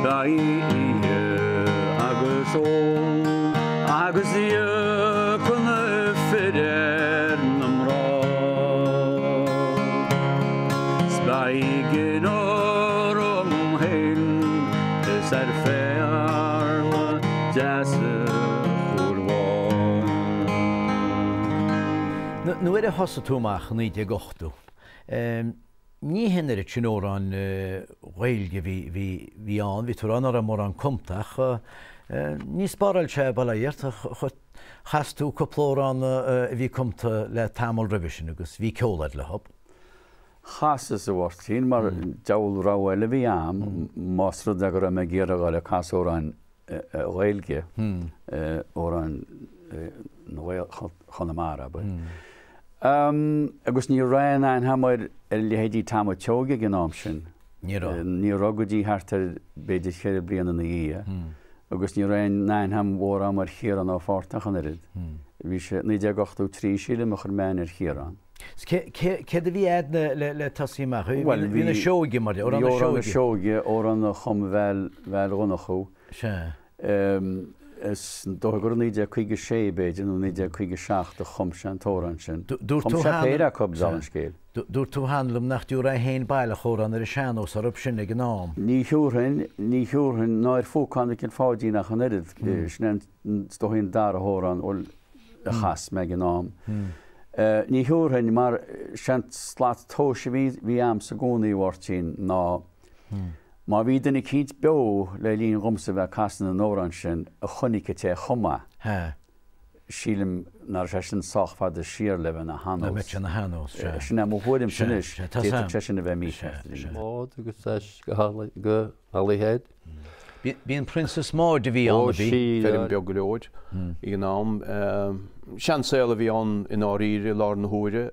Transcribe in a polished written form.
Beidh ithe agus ól agus íoc na fir ar na mná. 'S beidh gian orm féin is ar phéarla deasa Chúil Bháin. Nuair a thosaigh tú amach i 1980, ní hin oiread sin amhráin Ghaeilge a bhí ann, bhí tú ag rá nach raibh mórán cumta ach ní spáráil sé bail ó Dhia ort, chas tú cúpla amhrán a bhí cumta le tamall roimhe sin agus bhí ceol air leo. Chasas, a Mháirtín, mar diabhal rogha eile a bhí a'm, más rud é go raibh mé ag iarraidh a dhul ag casadh amhráin Ghaeilge, amhráin Chonamara, abair. Agus ní raibh aon aithne a'm ar leithéidí Tom a' tSeoighe ag an am sin. Ní raibh. Ní raibh go dtí thart ar b'fhéidir cheithre bliana ina dhiaidh. Agus ní raibh aon aithne mhór a'm ar Chiarán Ó Fátharta ach an oiread. Bhí sé 1983 sílim a chuir mé aithne ar Chiarán. Céard a bhí a'd le tosaí amach? Bhí na Seoige mar, amhrán na Seoige. Amhrán na Seoige, amhrán a chum Val, Val Dhonnchú. Sea. Is dóigh gur 1956 b'fhéidir nó 1957 a chum sé an t-amhrán sin. Dúirt tú Chum sé péire acu, dála an scéil. Dúirt tú cheana liom nach dtabharfá féin baileach amhrán ar an sean-nós orthu sin ag an am. Ní thiúrfainn, ní thiúrfainn ná ar Phúcán Mhicil Pháidín ach an oiread. Sin é an, is dóigh an dara hamhrán, bhuel, a chas mé ag an am. Ní thiúrfainn mar sé an slat tomhais a bhí, bhí a'msa i gcónaí, a Mháirtín, ná má bhí duine eicínt beo le linn dhomsa bheith ag casadh na n-amhrán sin a chonaic an té a chum é, sílim nach raibh sé sin sách fada siar le bheith ina shean-nós. Le bheith ina shean-nós, sea. Sin é mo thuairimse anois, d'fhéadfadh sé sin a bheith mícheart. Maud agus as go Holyhead. B'í an Princess Maud a bhí ann, a bhí. Feirm beag go leor ag an am. Seansaol a bhí ann i ndáiríre i láthair na huaire.